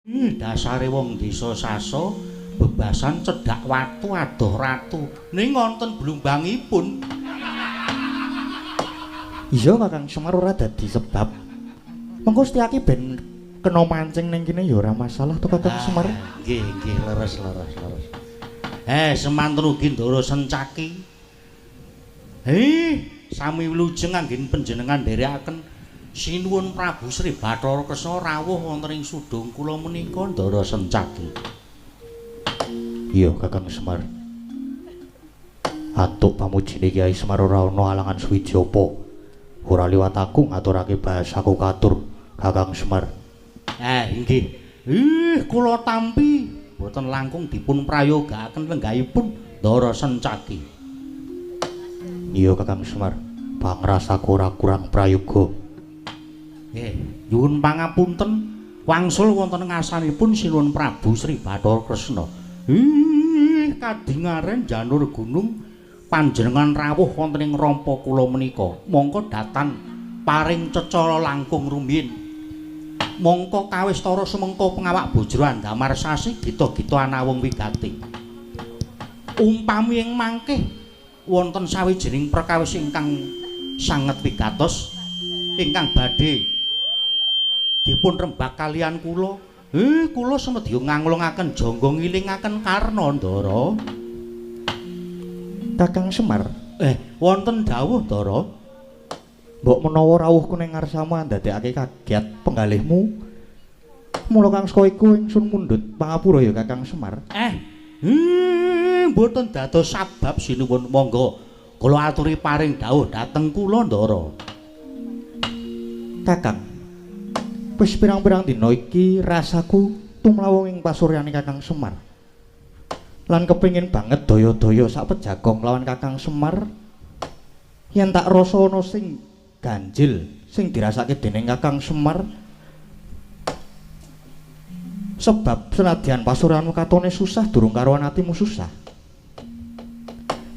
Dasare wong desa Saso bebasan cedhak watu adoh ratu. Ning wonten blumbangipun. Iya Kakang Semar ora dadi sebab. Mengko Setyaki ben kena mancing ning kene ya ora masalah to Kakang Semar. Nggih, nggih, leres leres leres. Semanten ugi Ndara Sencaki. Sami wilujeng anggen panjenengan nderekaken sinuwun Prabu Sri Bathara Kresna rawuh wonten ing sudung kula menika Ndara Sencaki. Iya Kakang Semar. Antuk pamujine Kyai Semar ora ana alangan suwiji apa. Ora liwat aku ngaturake bahasaku katur Kakang Semar. Nggih. Kula tampi boten langkung dipun prayogaaken lenggahipun Ndara Sencaki. Iya Kakang Semar, pangrasaku ora kurang prayoga. Nggih, nyuwun pangapunten wangsul wonten ngarsanipun Sinuwun Prabu Sri Bathara Kresna. Kadingaren janur gunung panjenengan rawuh wonten ing rampa kula menika. Mongko datan paring cecala langkung rumiyin. Mongko kawistara sumengko pengawak bojro andamar sasi gita-gita anawung wigati. Umpami ing mangke wonten sawijining perkawis ingkang sanget wigatos ingkang badhe dipun rembak kalian kula. Kula semedya nganglungaken jangga ngilingaken Karna Ndara. Kakang Semar, wonten dawuh Ndara. Mbok menawa rawuhku ning ngarsamu ndadekake kaget penggalihmu. Mula kang saka iku ingsun mundhut pangapura ya Kakang Semar. Mboten dados sabab sinuwun, monggo kula aturi paring dawuh dhateng kula Ndara. Kakang, wis pirang-pirang dina iki rasaku tumlawung ing pasuryane Kakang Semar. Lan kepengin banget daya-daya sak pejagong lawan Kakang Semar. Yen tak rasa ana sing ganjil sing dirasake dening Kakang Semar. Sebab senadyan pasuryanmu katone susah durung karuan atimu susah.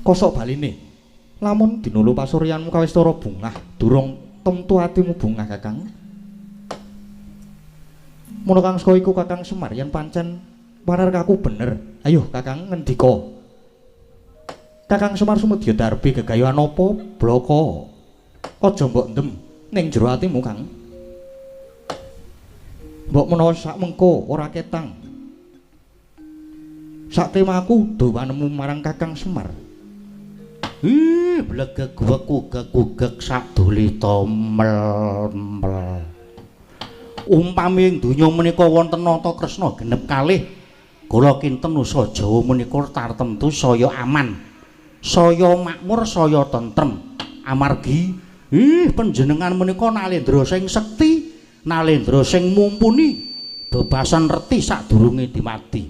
Kosok baline, lamun dinulu pasuryanmu kawistara bungah, durung temtu atimu bungah Kakang. Mula kang saka iku Kakang Semar yen pancen panarkaku bener, ayo Kakang ngendika. Kakang Semar sumedya darbi gegayuhan apa blaka. Aja mbok ndem ning jero atimu Kang. Mbok menawa sak mengko ora ketang. Sak temaku dowanemu marang Kakang Semar. Blegeg wekugeg-ugeg sadulita mel-mel. Umpami ing donya menika wonten Nata Kresna genep kalih, kula kinten nusa Jawa menika tartemtu saya aman, saya makmur, saya tentrem. Amargi panjenengan menika nalendra sing sekti, nalendra sing mumpuni, bebasan reti sadurunge dimati.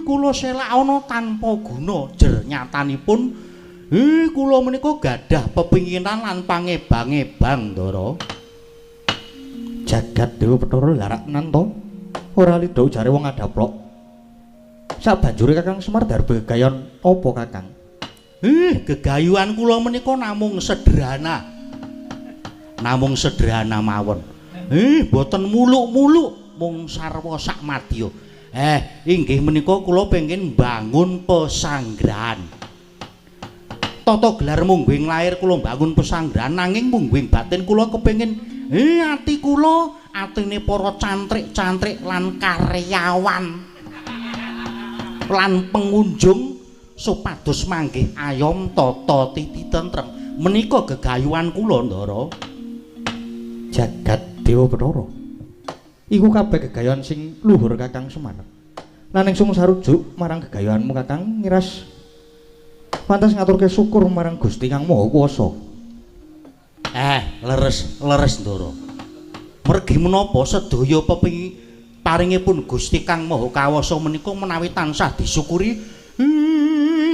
Kula selak ana tanpa guna jer nyatanipun kula menika gadah pepinginan lan pangebang-ebang Ndara. Jagat Dewa Bathara larak tenan to. Ora lidha ujare wong adaplok. Sabanjure Kakang Semar darbe gegayon apa Kakang? Gegayuhan kula menika namung sederhana. Namung sederhana mawon. Mboten muluk-muluk mung sarwa sak madya. Inggih menika kula pengin mbangun pesanggrahan. Tata gelar mungguing lair kula mbangun pesanggrahan, nanging mungguing batin kula kepengin ati kula, atine para cantrik-cantrik lan karyawan lan pengunjung supados manggih ayom tata titi tentrem. Menika gegayuhan kula Ndara. Jagat Dewa Bathara. Iku kabeh gegayuhan sing luhur Kakang Semar. Lan ingsun sarujuk marang gegayuhanmu Kakang ngiras pantes ngaturke syukur marang Gusti Kang Maha Kuwasa. Leres leres Ndara. Mergi menapa sedaya pepingi paringipun Gusti Kang Maha Kawasa menika menawi tansah disyukuri,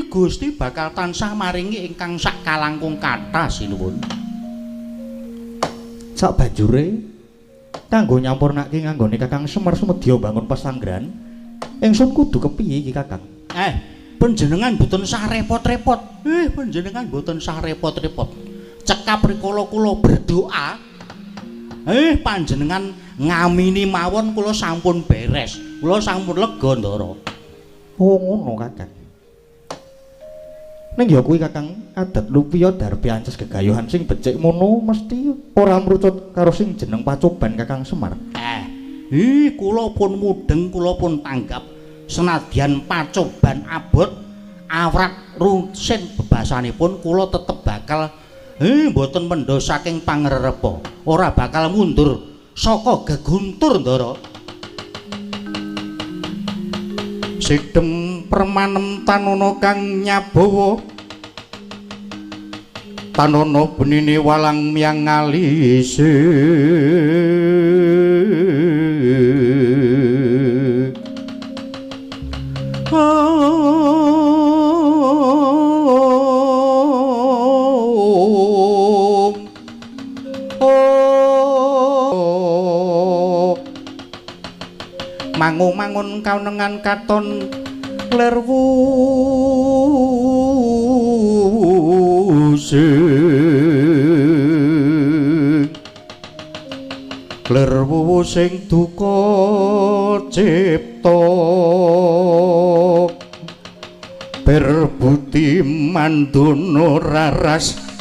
Gusti bakal tansah maringi ingkang sak kalangkung kathah sinuwun. Sak banjure kanggo nyampurnake nganggone Kakang Semar sumedya bangun pesanggrahan, ingsun kudu kepiye iki Kakang? Panjenengan mboten sah repot-repot. Panjenengan mboten sah repot-repot. Cekap rikala kula berdoa, panjenengan Ngamini mawon kula sampun beres. Kula sampun lega, Ndara. Oh ngono, Kakang. Ning ya kuwi Kakang, adat lupiya darbi ances gegayuhan sing becik mono mesti ora mrucut karo sing jeneng pacoban Kakang Semar. Kula pun mudheng, kula pun tanggap. Senadyan pacoban abot awrat rusin bebasanipun kula tetep bakal mboten mendho saking pangrerepa. Ora bakal mundur saka geguntur, Ndara. Sidem permanem tanono kang nyabawa, tanono benine walang miyang alise. Mangu-mangun kaunengan katon lerwusing, lerwusing duka cipta berbuti mandono raras.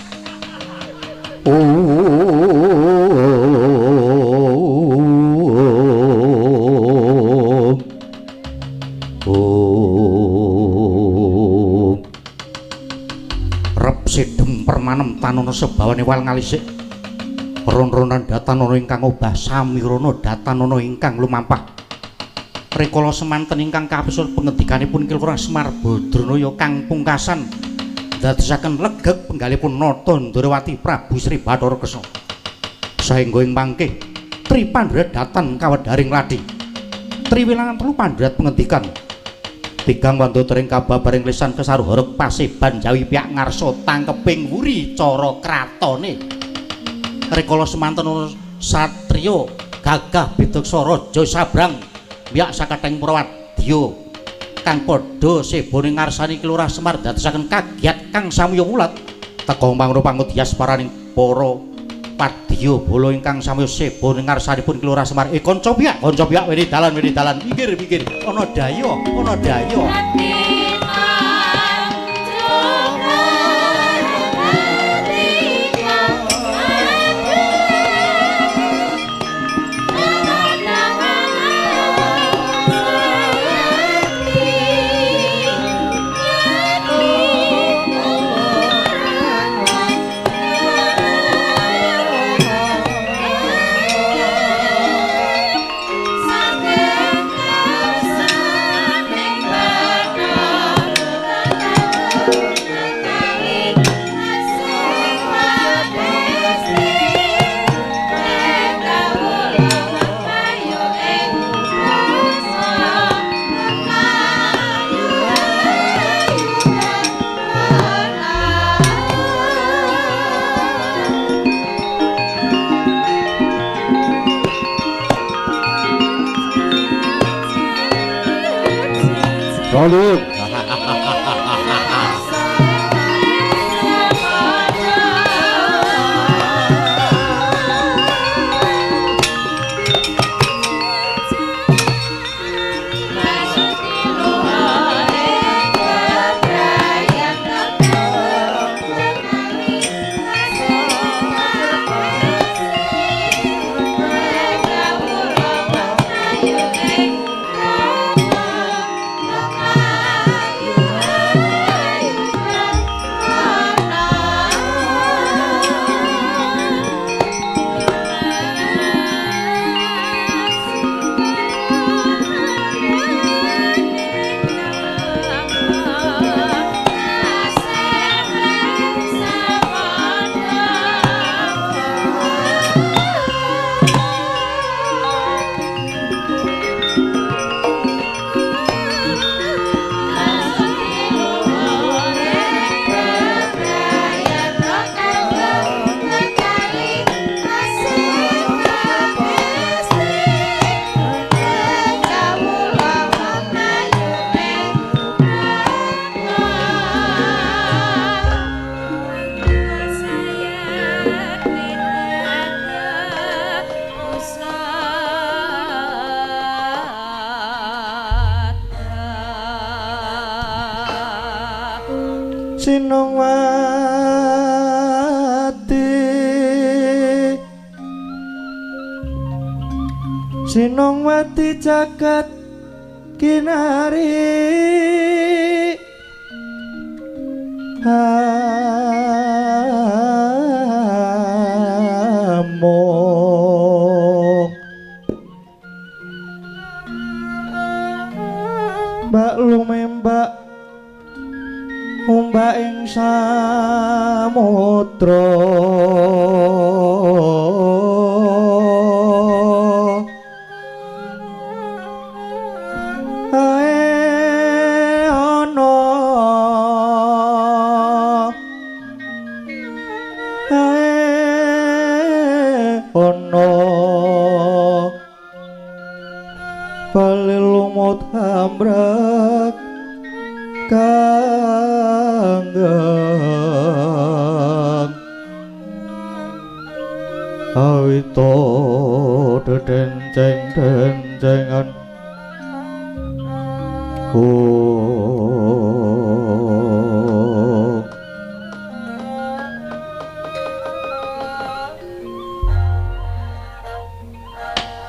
Sidem permanem tanono sebawane wal ngalisik, ron-ronan datanono ingkang obah samirono datanono ingkang lumampah. Rikala semanten ingkang kapisul pengendikanipun Ki Lurah Semar Badranaya kang pungkasan ndadosaken legeg penggalipun Nata Ndrawati Prabu Sri Bathara Kresna. Saengga ing mangke Tripandra datan kawedharing ladi. Triwilangan telu pandrat pengendikan tigang wandotering kababaring lisan kesaruhoreg paseban Jawi piyak ngarsa tangkeping wuri cara kratone. Rikala semanten satriya gagah bideksa raja sabrang piyak sakatheng Prawadya kang padha sebone ngarsani Ki Lurah Semar dadosaken kagiat kang samya wulat. Teka mangrung pangudhyas paraning para padya bala ingkang samya sebone ngarsanipun Ki Lurah Semar. Kanca piyak, kanca piyak weni dalan, weni dalan, pinggir, pinggir, ana daya, ana daya. Salut. Bye. Sinongwati Sinongwati jagat kinari among mbak lumembak ombak ing samudra ae ana ae ana bali lumut ambrek kanggeng awito dedenceng-dencengan oh.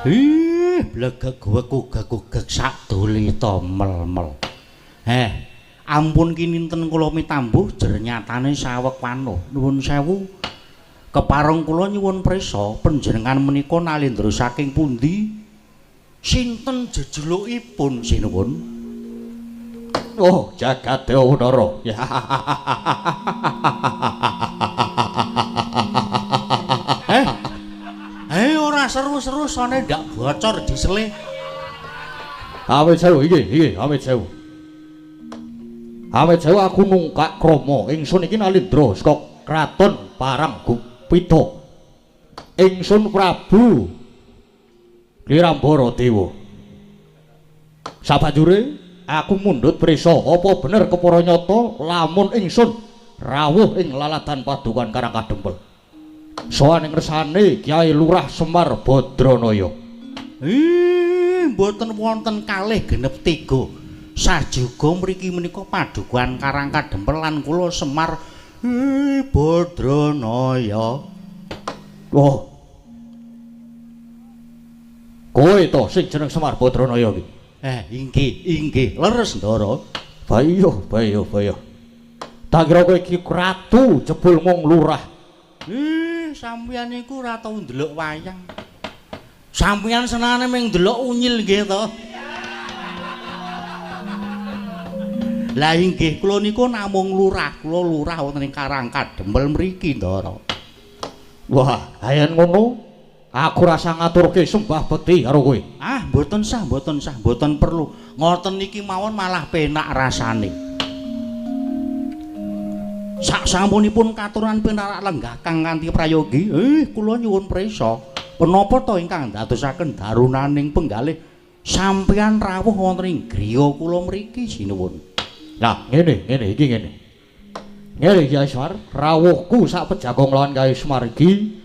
Ih, blegeg gugeg-gugeg sak dulita mel-mel. Ampun kininten kula mitambuh jernyatane saweg wanuh. Nuwun sewu. Kepareng kula nyuwun prisa panjenengan menika nalindra saking pundi? Sinten jejelukipun sinuwun? Oh, jagat Dewa Wenara. Ora seru-seru sone ndak bocor disele. Awit sewu iki, awit sewu. Awit sewu aku nungkak krama ingsun iki nalindra saka kraton Paranggupita. Ingsun Prabu Klirambara Dewa. Sabanjure aku mundhut prisa apa bener kepara nyata lamun ingsun rawuh ing laladan padukan Karang Kadempel. Sowan ing ngersane Kyai Lurah Semar Badranaya. Ih, mboten wonten kalih genep tiga. Sajuga mriki menika padukuhan Karang Kadempel lan kula Semar Badranaya. Oh. Kowe to sing jeneng Semar Badranaya iki? Inggih, inggih, leres Ndara. Bayo, bayo, bayo. Tak kira kowe iki ratu jebul mung lurah. Sampeyan niku ora tau ndelok wayang. Sampeyan senengane mung ndelok unyil nggih to. Lah inggih kula niku namung lurah, kula lurah wonten ing Karang Kadempel mriki Ndara. Wah, ayen ngono aku rasa ngaturke sembah bekti karo kowe. Ah, mboten sah, mboten sah, mboten perlu. Ngoten niki mawon malah penak rasane. Sak sampunipun katuran pinarak lenggah kang kanthi prayogi, kula nyuwun prisa. Menapa to ingkang ndadosaken darunaning penggalih sampeyan rawuh wonten ing griya kula mriki sinuwun. Lah, ngene, ngene iki ngene. Ngene Kyai Semar, rawuhku sak pejagong lawan Kyai Semar iki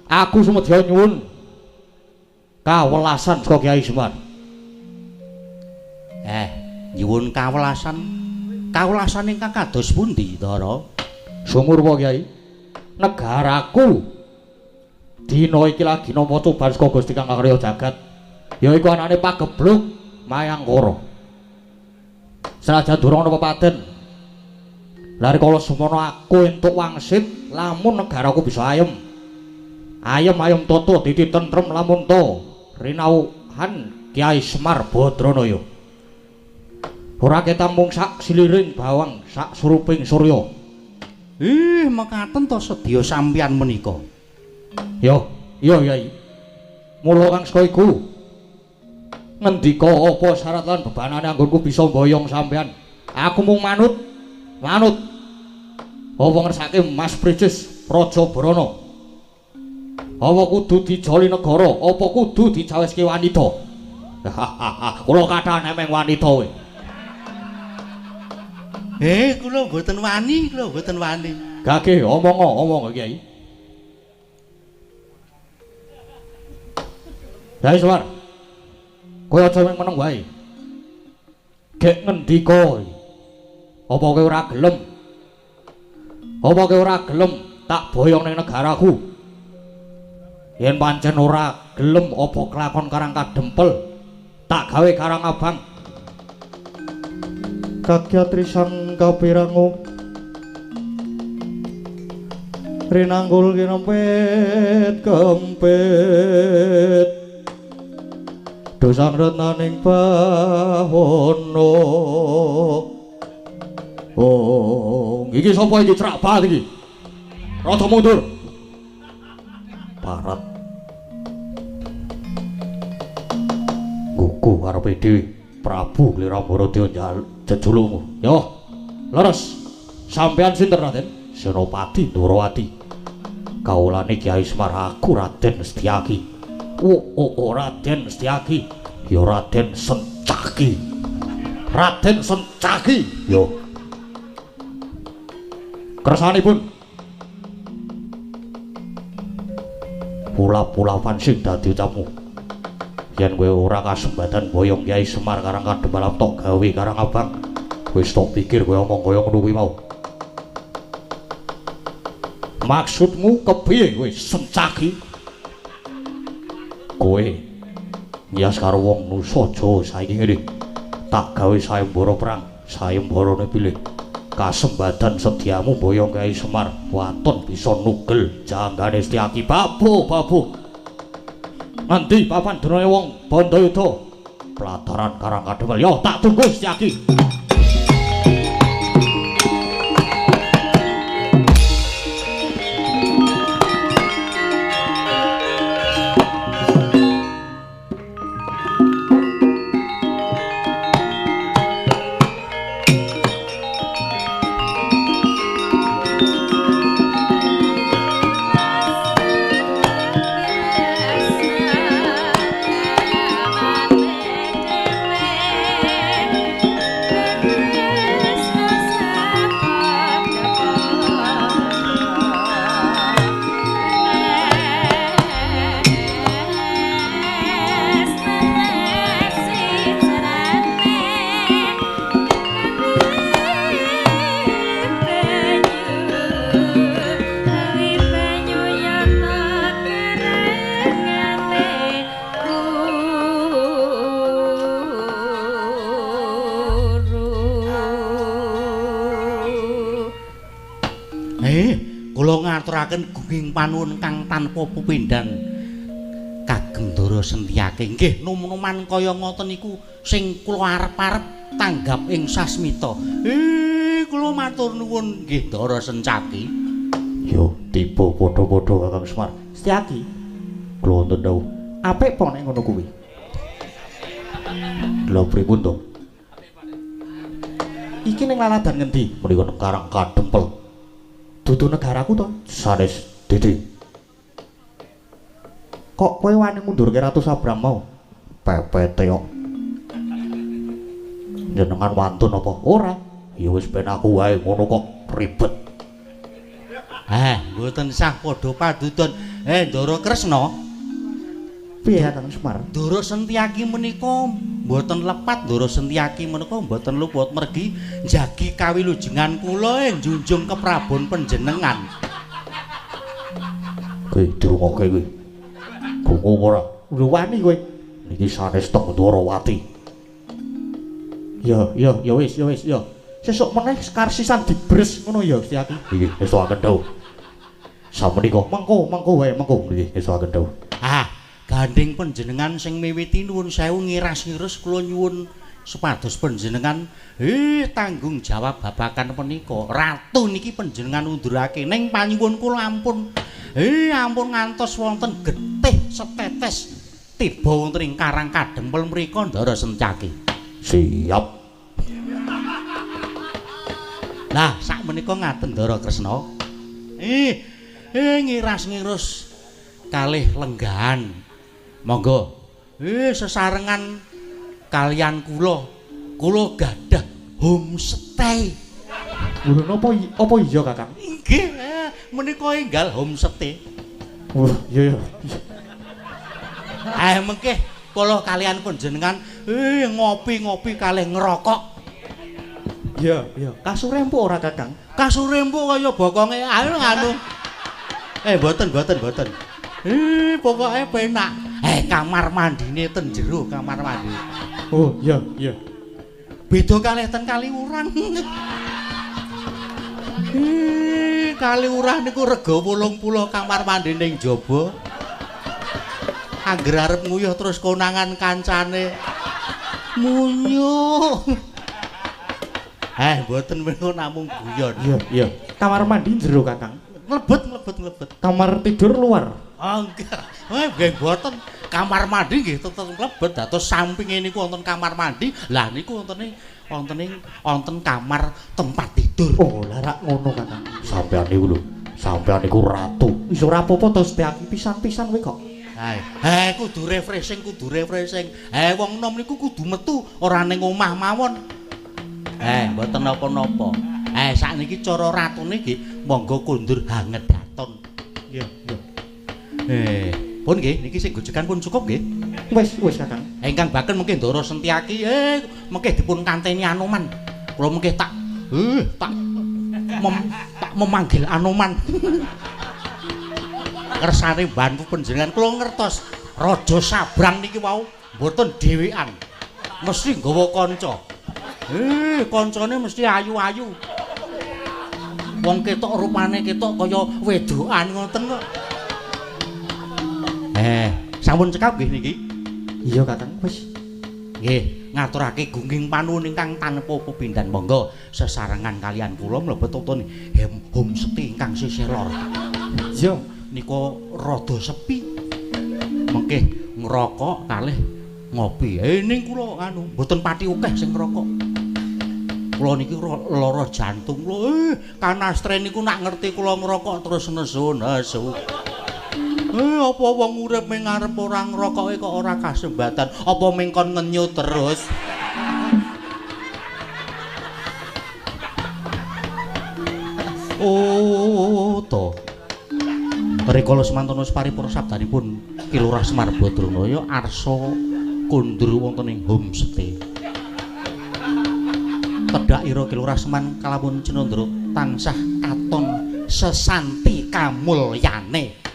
aku sumedya nyuwun kawelasan saka Kyai Semar. Nyuwun kawelasan. Kawelasan ingkang kados pundi, Ndara? Sumurwa Kyai, negaraku dina iki lagi nampa coban saka Gusti Kang Karya Jagat, yaiku anane pageblug Mayangkara. Senajan durung ana pepaden, lha rikala semono aku entuk wangsit lamun negaraku bisa ayem. Ayem-ayem toto dadi tentrem lamun to rinauhan Kyai Semar Badranaya. Ora ketang mung sak siliring bawang sak suruping surya. Ih, mekaten to sedya sampeyan menika. Yo, iya Kyai. Mula kang saka iku ngendika apa syarat lan bebanane anggonku bisa mboyong sampeyan. Aku mung manut, manut. Apa ngersake Mas Pricis Raja Brana? Apa kudu dijoli negara? Apa kudu dicawiske wanita? Kula kathah nemeng wanita kowe. Kula mboten wani, kula mboten wani. Gage omong omong Kyai. Kyai Semar. Kowe aja mung meneng wae. Gek ngendika. Apa kowe ora gelem Apa kowe ora gelem tak boyong ning negaraku? Yen pancen ora gelem apa kelakon Karang Kadempel, tak gawe Karang Abang. Kakyatri sang kapirangu rinanggul kinempit kempit dosang retnaning bahono. Oh, iki sapa iki cerak banget iki? Rada mundur. Barat. Gugu karepe dhewe Prabu Klirambaradewa jejulukmu. Yo, leres. Sampeyan sinten, Raden? Senopati Ndorowati. Kawulane Kyai Semar, aku Raden Setyaki. Oh, Raden Setyaki. Ya Raden Sencaki. Raden Sencaki. Yo. Kersanipun pula-pulapan sing dadi ucapmu. Yen kowe ora kasembatan boyong Kyai Semar Karang Kadempel tok gawe Karang Abang, wis tok pikir kowe omong kaya ngono kuwi mau. Maksudmu kepiye kowe Sencaki? Kowe ngias karo wong Nusa Jawa saiki ngene. Tak gawe sayembara perang, sayembarane pilih kasembatan sediamu boyong Kyai Semar, waton bisa nugel janggane Setyaki. Babu, babu. Ngendi papan dunane wong Bandayuda? Plataran Karang Kadempel. Yo, tak tunggu Setyaki. Ngaturaken gunging panuwun kang tanpa pepindhan kagem Ndara Setyaki. Nggih nom-noman kaya ngoten niku sing kula arep-arep tanggap ing sasmita. Kula matur nuwun nggih Ndara Sencaki. Yo tiba padha-padha Kakang Semar. Setyaki, kula wonten dawuh. Apik apa nek ngono kuwi? Lha pripun to? Iki ning laladan ngendi? Menika nang Karang Kadempel. Dudu negaraku to? Sanes Didi. Kok kowe wani ngundurke Ratu Sabrang mau? Pepete kok. Jenengan wantun apa? Ora. Ya wis ben aku wae ngono kok ribet. Mboten sah padha padudon. Ndara Kresna. Piye Kakang Semar? Ndara Setyaki menika mboten lepat, Ndara Setyaki menika mboten luput mergi njagi kawilujengan kula njunjung keprabon panjenengan. Kowe dirungokke kowe. Krungu ora? Lho wani kowe. Niki sanes teng Ndorowati. Ya, ya, ya wis, ya wis, ya. Sesuk meneh karsisan dibres ngono ya Setyaki. Nggih, ngestuaken dawuh. Samenika mengko, mengko wae, mengko. Nggih, ngestuaken dawuh. Gandeng panjenengan sing miwiti nuwun sewu ngiras-ngirus kula nyuwun supados panjenengan tanggung jawab babakan punika. Ratu niki panjenengan undurake ning panyuwun kula ampun ampun ngantos wonten getih setetes tiba wonten ing Karang Kadempel mriku Ndara Sencaki. Siap. Lah sak menika ngaten Ndara Kresna. Ngiras-ngirus kalih lenggahan. Monggo. Sesarengan kalian kula. Kula gadah homestay. Lho napa apa iya Kakang? Nggih, menika enggal homestay. Wah, iya ya. Mengke kula kalian panjenengan ngopi-ngopi kalih ngerokok. Iya, iya. Kasure empuk ora, Kakang? Kasure empuk kaya bokonge anu anu. Mboten, mboten, mboten. Pokoke penak. Kamar mandine ten jero kamar mandi. Oh, iya, iya. Beda kalih ten Kaliurang. Kaliurang niku rega 80 kamar mandi ning jaba. Angger arep nguyuh terus konangan kancane. Munyuh. Mboten menika namung guyon. Iya, iya. Kamar mandi jero, Kakang. Mlebet, mlebet, mlebet. Kamar tidur luar. Oh, enggak. Nggih mboten. Kamar mandi nggih tetep mlebet. Dados sampinge niku wonten kamar mandi. Lah niku wontene wonten kamar tempat tidur. Oh, lah rak ngono, Kakang. Sampeyan niku lho. Sampeyan niku ratu. Wis ora apa-apa to setyaki pisan-pisan kowe kok. Kudu refreshing, kudu refreshing. Wong nom niku kudu metu ora ning omah mawon. Mboten napa-napa. Sakniki cara ratune nggih monggo kondur hanget daton. Iya, iya. Pun nggih niki sing gojegan pun cukup nggih. Wis, wis Kakang. Ingkang baken mungkin Ndara Sentiaki, mengke dipun kanteni Anoman. Kula mengke tak tak memanggil Anoman. Kersane bantu panjenengan kula ngertos Raja Sabrang niki wau mboten dhewean. Mesti nggawa kanca. Kancane mesti ayu-ayu. Wong ketok rupane ketok kaya wedokan ngoten kok. Sampun cekap nggih niki? Iya, Kakang, wis. Nggih, ngaturake gungging panuwun ingkang tanpa pepindhan. Monggo sesarengan kalian kula mlebet wonten homestay ingkang sisih lor. Iya, nika rada sepi. Mengke ngrokok kalih ngopi. Ning kula anu mboten pati akeh sing ngrokok. Kula niki lara jantung lho. Kanastre niku nak ngerti kula ngrokok terus nesu nesu. Apa wong urip ming arep ora ngrokoke kok ora kasembatan? Apa ming kon ngenyut terus? Oh, to. Rikala semanten paripurna sabdanipun Ki Lurah Semar Badranaya arsa kondur wonten ing homestay. Tedhak ira Ki Lurah Semar kalamun Cenandra tansah katon sesanti kamulyane.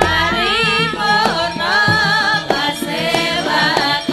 Paripurna kasewatan.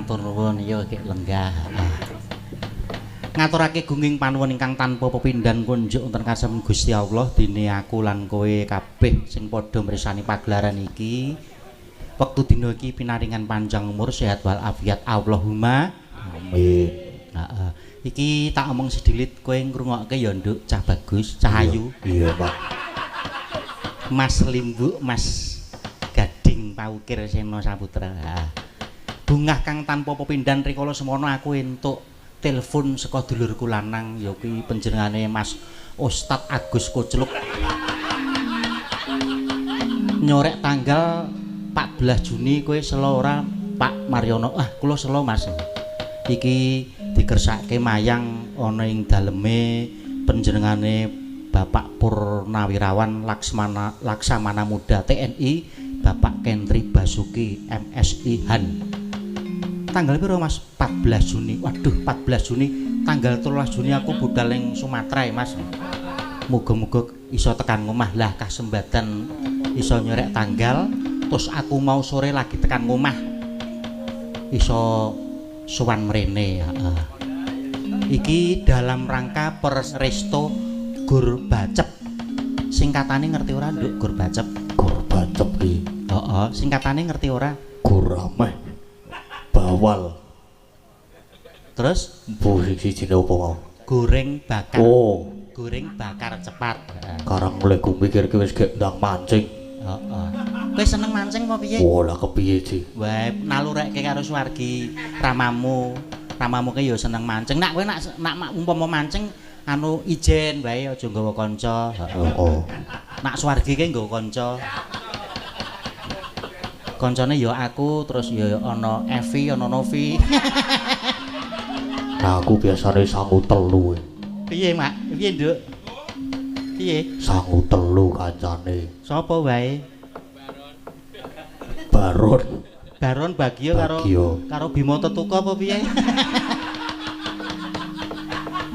Matur nuwun ya gek lenggah. Ngaturake gunging panuwun ingkang tanpa pepindhan kunjuk wonten kasem Gusti Allah dene aku lan kowe kabeh sing padha mresani pagelaran iki. Wektu dina iki pinaringan panjang umur sehat wal afiat. Allahumma amin. Heeh. Iki tak omong sedilit kowe ngrungokke ya Nduk, cah bagus, cah ayu. Iya, Pak. Mas Limbuk, Mas Gading Paukir Sena Saputra. Heeh. Bungah kang tanpa pepindhan rikala semono aku entuk telepon saka dulurku lanang ya kuwi panjenengane Mas Ustad Agus Kocluk. Nyorek tanggal 14 Juni kowe selo ora Pak Maryono? Ah, kula selo Mas. Iki dikersake mayang ana ing daleme panjenengane Bapak Purnawirawan Laksamana Muda TNI Bapak Kentri Basuki MSI Han. Tanggal piro Mas? 14 Juni. Waduh, 14 Juni. Tanggal 13 Juni aku budal ning Sumatera ya Mas. Muga-muga iso tekan ngomah lah kasembadan iso nyorek tanggal. Terus aku mau sore lagi tekan ngomah iso sowan mrene. Heeh. Iki dalam rangka Resto Gur Bacep. Singkatane ngerti ora Nduk Gur Bacep? Gur Bacep ki. Heeh, singkatane ngerti ora? Gurameh bawal. Terus mbuh sing sijine apa mau? Goreng bakar. Oh, goreng bakar cepat. Karang mulai ku mikir ki wis gek ndang mancing. Heeh. Kowe seneng mancing apa piye? Oh, lah kepiye, Ji? Wae nalurekke karo swargi ramamu. Ramamu ki ya seneng mancing. Nak kowe nak umpama mancing anu ijen wae aja nggawa kanca. Heeh. Nak swargi ki nggawa kanca. Kancane ya aku, terus ya ana Evi, ana Novi. Nah, aku biasane sangu telu. Piye, Mak? Piye, Nduk? Piye? Sangu telu kancane. Sapa wae? Baron. Baron Bagio karo Bima Tetuka apa piye?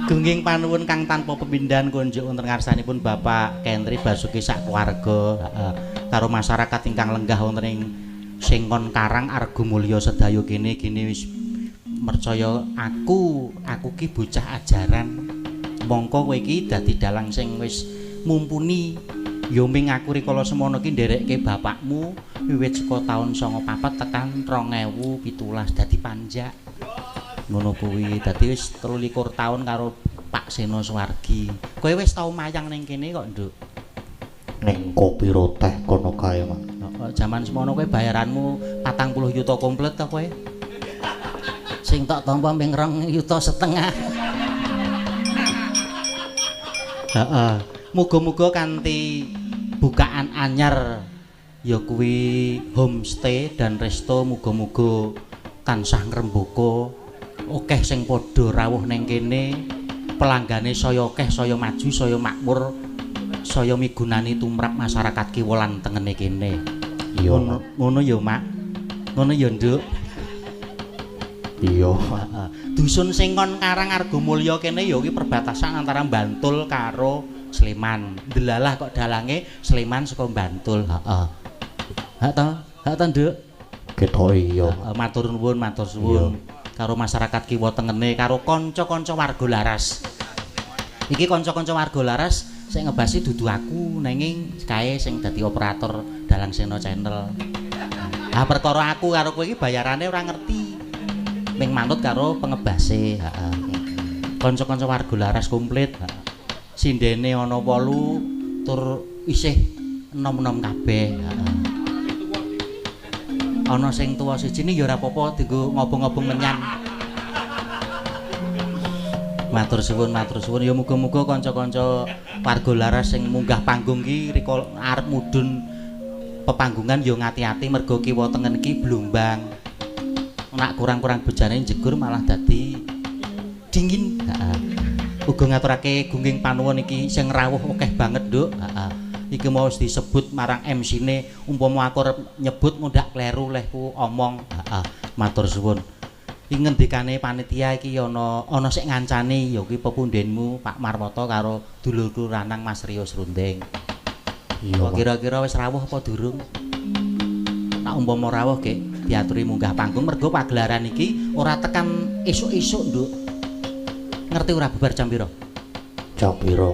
Gunging panuwun kang tanpa pepindhan kunjuk wonten ngarsanipun Bapak Kentri Basuki sak keluarga, heeh, karo masyarakat ingkang lenggah wonten ing Sengkon Karang Argomulya sedaya kene kene wis mercaya aku ki bocah ajaran. Mongko kowe iki dadi dalang sing wis mumpuni. Ya ming aku rikala semono ki nderekke bapakmu wiwit saka taun 94 tekan 2017 dadi panjak. Ngono kuwi dadi wis 23 taun karo Pak Seno Suwargi. Kowe wis tau mayang ning kene kok, Nduk? Ning kopi roteh kono kae, Mas. Heeh, jaman semono kowe bayaranmu 40 yuta komplit ta kowe? Sing tok tampa ming 2,5 yuta. Heeh. Muga-muga kanthi bukaan anyar ya kuwi homestay dan resto muga-muga tansah ngrembaka, akeh sing padha rawuh ning kene, pelanggane saya akeh, saya maju, saya makmur, saya migunani tumrap masyarakat kiwa lan tengene kene. Iya, ngono ya, Mak. Ngono ya, Nduk. Iya. Heeh. Dusun Sengkon Karang Argomulya kene ya kuwi perbatasan antara Bantul karo Sleman. Delalah kok dalange Sleman saka Bantul. Heeh. Hak to? Hak to, Nduk? Ketok iya. Matur nuwun, matur suwun karo masyarakat kiwa tengene, karo kanca-kanca warga Laras. Iki kanca-kanca warga Laras sing ngebasi dudu aku, nanging kae sing dadi operator Dalang Sena Channel. Ah perkara aku karo kowe iki bayarane ora ngerti. Ming manut karo pengebase, heeh. Kanca-kanca warga Laras komplit, heeh. Sindene ana 8 tur isih enom-enom kabeh, heeh. Ana sing tuwa siji ni ya ora apa-apa dienggo ngobong-ngobong menyan. Matur suwun, matur suwun. Ya muga-muga kanca-kanca warga Laras sing munggah panggung ki rika arep mudhun pepanggungan ya ngati-ati mergo kiwa tengen ki blumbang. Nek kurang-kurang bejane jegur malah dadi dingin. Heeh. Uga ngaturake gunging panuwun iki sing rawuh akeh banget, Nduk. Heeh. Iki mau wis disebut marang MC-ne, umpama aku arep nyebut ngundak kleru lehku omong. Heeh. Matur suwun. Iki ngendikane panitia iki ana sing ngancani ya kuwi pepundhenmu Pak Marwoto karo dulurku lanang Mas Rio Srundeng. Iya. Kira-kira wis rawuh apa durung? Tak umpama rawuh gek Diaturi munggah panggung mergo pagelaran iki ora tekan esuk-esuk, Nduk. Ngerti ora bubar jam pira? Jam pira?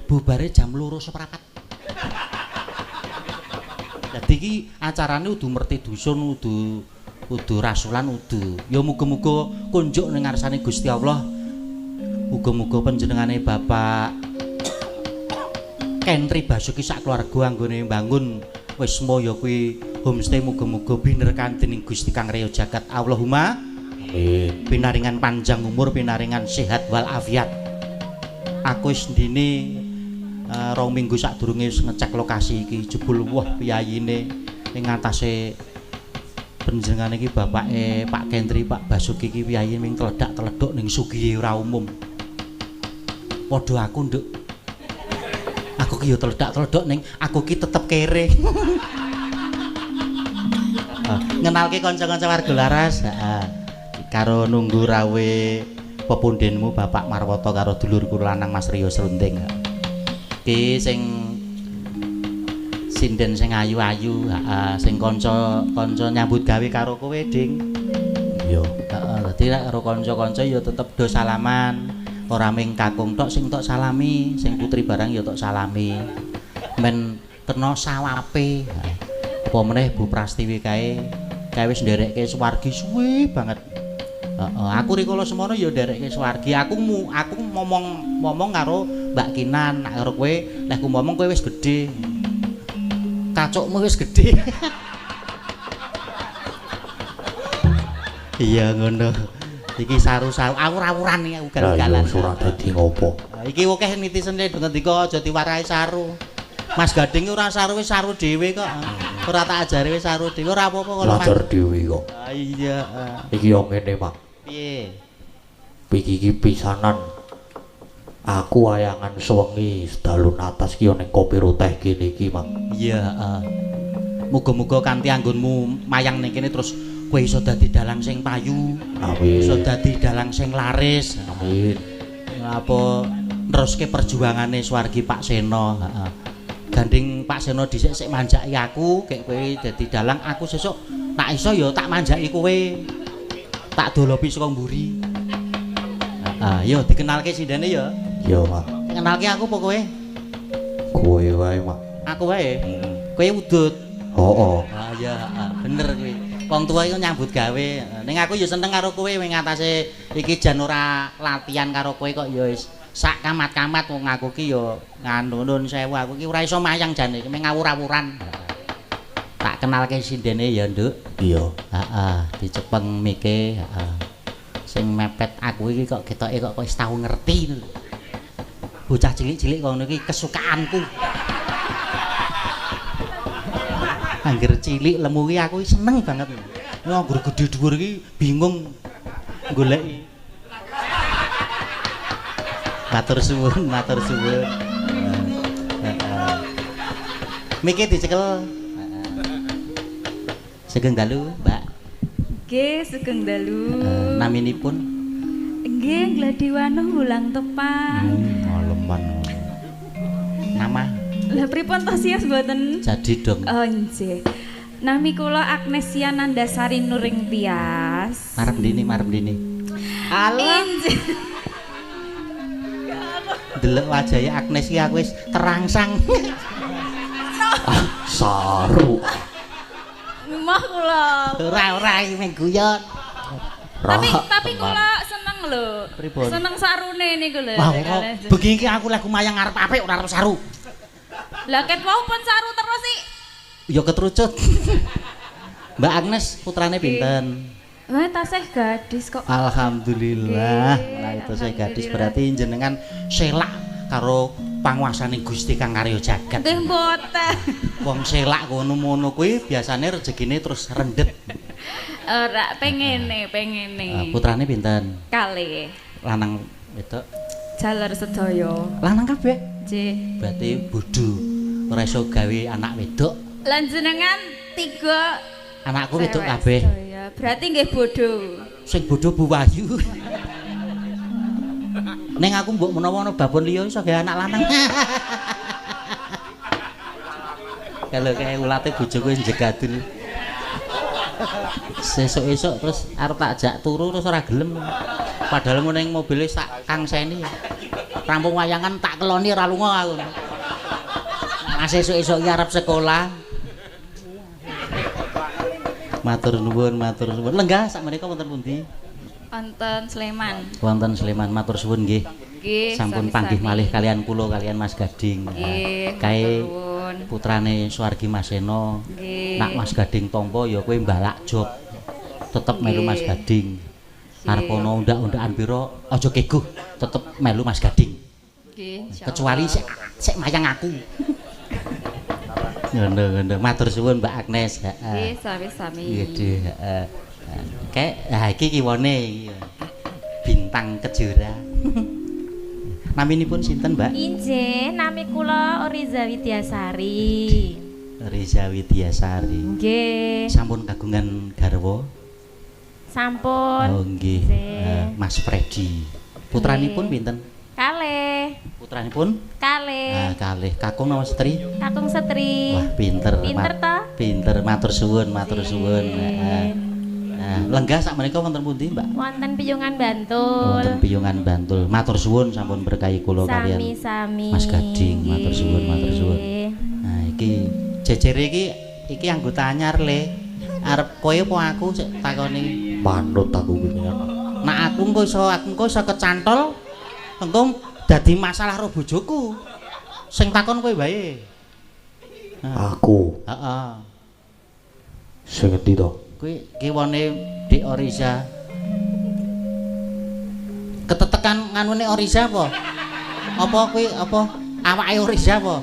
Bubare jam 2:15. Dadi iki acarane udu merti dusun, udu rasulan, udu. Ya muga-muga kunjuk ning ngarsane Gusti Allah. Muga-muga panjenengane Bapak Kentri Basuki sak keluarga anggone mbangun wisma ya kuwi homestay muga-muga binerkan dening Gusti Kang Reya Jagat. Allahumma amin. Pinaringan panjang umur, pinaringan sehat wal afiat. Aku wis ndine 2 minggu sadurunge wis ngecek lokasi iki, jebul wah piyayine ing ngatasé panjenengane iki bapake Pak Kentri Pak Basuki iki piyayine ming teledak-teleduk ning sugihe ora umum. Padha aku, Nduk. Aku ki ya teledak-teleduk ning aku ki tetep kere. Ngenalke kanca-kanca warga Laras, heeh. Karo nunggu rawe pepundenmu Bapak Marwoto karo dulurku lanang Mas Rio Serunding. Ki sing sinden sing ayu-ayu, heeh, sing kanca-kanca nyambut gawe karo kowe, Ding. Iya. Heeh, dadi nek karo kanca-kanca ya tetep do salaman. Ora ming kakung tok sing tok salami, sing putri barang ya tok salami. Men kena sawape. Apa meneh Bu Prastiwi kae, kae wis nderekke swargi suwe banget. Heeh, aku rikala semono ya nderekke swargi. Aku ngomong karo Mbak Kinan, nek karo kowe, lek ku ngomong kowe wis gedhe. Kacukmu wis gedhe. Iya ngono. Iki saru-saru awur-awuran iki ugal-ugalan. Lah ora dadi ngopo. Iki akeh netizen do ngendika aja diwarahi saru. Mas Gading ora saru wis saru dhewe kok. Ora tak ajari wis saru dhewe ora apa-apa kok. Belajar dhewe kok. Ha iya. Iki yo ngene, Pak. Piye? Iki iki pisanan. Aku wayangan sewengi sedalun atas ki ning kopi ruteh kene iki, Mak. Iya, heeh. Muga-muga kanthi anggonmu mayang ning kene terus kowe iso dadi dalang sing payu. Amin. Iso dadi dalang sing laris. Amin. Apa neruske perjuangane swargi Pak Seno, heeh. Gandeng Pak Seno dhisik sik manjaki aku, gek kowe dadi dalang, aku sesuk tak iso ya tak manjaki kowe. Tak dolopi saka mburi. Heeh, yo dikenalke sindene ya. Iya, Pak. Kenalke aku apa kowe? Kowe wae, Mak. Aku wae. Kowe udut. Heeh. Ah iya, bener kuwi. Wong tuwa iku nyambut gawe. Ning aku ya seneng karo kowe wing ngatasé iki jan ora latihan karo kowe kok ya wis sak kamat-kamat wong aku ki ya nganu nun sewu aku ki ora iso mayang jane iki mung ngawur-awuran. Tak kenalke sindene ya, Nduk. Iya. Heeh, dicepeng mike, heeh. Sing mepet aku iki kok ketoke kok wis tau ngerti lho. Bocah cilik-cilik kono iki kesukaanku. Angger cilik lemu ki aku seneng banget. Nek angger gedhe dhuwur iki bingung goleki. Matur suwun, matur suwun. Heeh. Mike dicekel. Heeh. Sugeng dalu, Mbak. Nggih, sugeng dalu. Naminipun? Nggih, Gladiwano Wulang Tepang. Aleman. Nama? Lah pripun to sias mboten? Jadi dong. Oh nggih. Nami kula Agnesia Nandasari Nuring Tias. Marep ndini, marep ndini. Alah. Delok wajahe Agnes iki aku wis terangsang. Ah, saru. Emoh kula. Ora iki mung guyon. Tapi kula seneng lho. Seneng sarune niku lho. Wah, bengi iki aku lagu mayang arep apik ora arep saru. Lah ket wau pun saru terus sih. Ya ketrucut. Mbak Agnes putrane pinten? Wah, tasih gadis kok. Alhamdulillah. Nah, itu saya gadis berarti jenengan selak karo panguasane Gusti Kang Arya Jagat. Nggih mboten. Wong selak ngono-ngono kuwi biasane rezekine terus rendet. Ora pengene, pengene. Putrane pinten? Kalih. Lanang wedok. Jaler sedaya. Lanang kabeh? Nggih. Berarti bodho ora iso gawe anak wedok. Lan jenengan tiga anakku wedok kabeh. Berarti nggih bodho. Sing bodho Bu Wahyu. Ning aku mbok menawa ana babon liya iso gawe anak lanang. Kalau kayak ulate bojoku wis jegadul. Sesuk-esuk terus arep tak ajak turu terus ora gelem. Padahal mun ning mobile sak Kang Seni. Rampung wayangan tak keloni ora lunga aku. Nah, sesuk-esuk iki arep sekolah. Matur nuwun, matur nuwun. Lenggah sak menika wonten pundi? Wonten Sleman. Wonten Sleman, matur suwun nggih. Nggih, sampun panggih malih kalian kula kalian Mas Gading. Nggih. Kae putrane Suwargi Mas Seno. Nggih. Nak Mas Gading tampa ya kowe mbalak job. Tetep melu Mas Gading. Arep ana undak-undakan pira aja keguh, tetep melu Mas Gading. Nggih, kecuali sik mayang aku. Ngono-ngono. Matur suwun Mbak Agnes. Heeh. Nggih, sami-sami. Nggih, heeh. Kek, ha iki kiwone iki. Bintang Kejora. Naminipun sinten, Mbak? Injih, nami kula Oriza Widyasari. Oriza Widyasari. Nggih. Sampun kagungan garwa? Sampun. Oh nggih. Mas Freddy. Putranipun pinten? Kalih. Putranipun? Kalih. Ah, kalih. Kakung napa setri? Kakung setri. Wah, pinter. Pinter ta? Pinter, matur suwun, matur suwun. Heeh. Nah, lenggah sak menika wonten pundi, Mbak? Wonten Piyungan Bantul. Wonten Piyungan Bantul. Matur suwun sampun berkahi kula kalian. Sami-sami. Mas Gading, matur suwun, matur suwun. Nah, iki jejere iki anggota anyar le. Arep kowe apa aku sik takoni? Manut aku wingi. Nak aku engko iso kecantol, engko dadi masalah karo bojoku. Sing takon kowe wae. Aku. Heeh. Sing endi to? Kuwi kiwane Dik Oriza. Ketetekan nganune Oriza apa? Apa kuwi apa awake Oriza apa?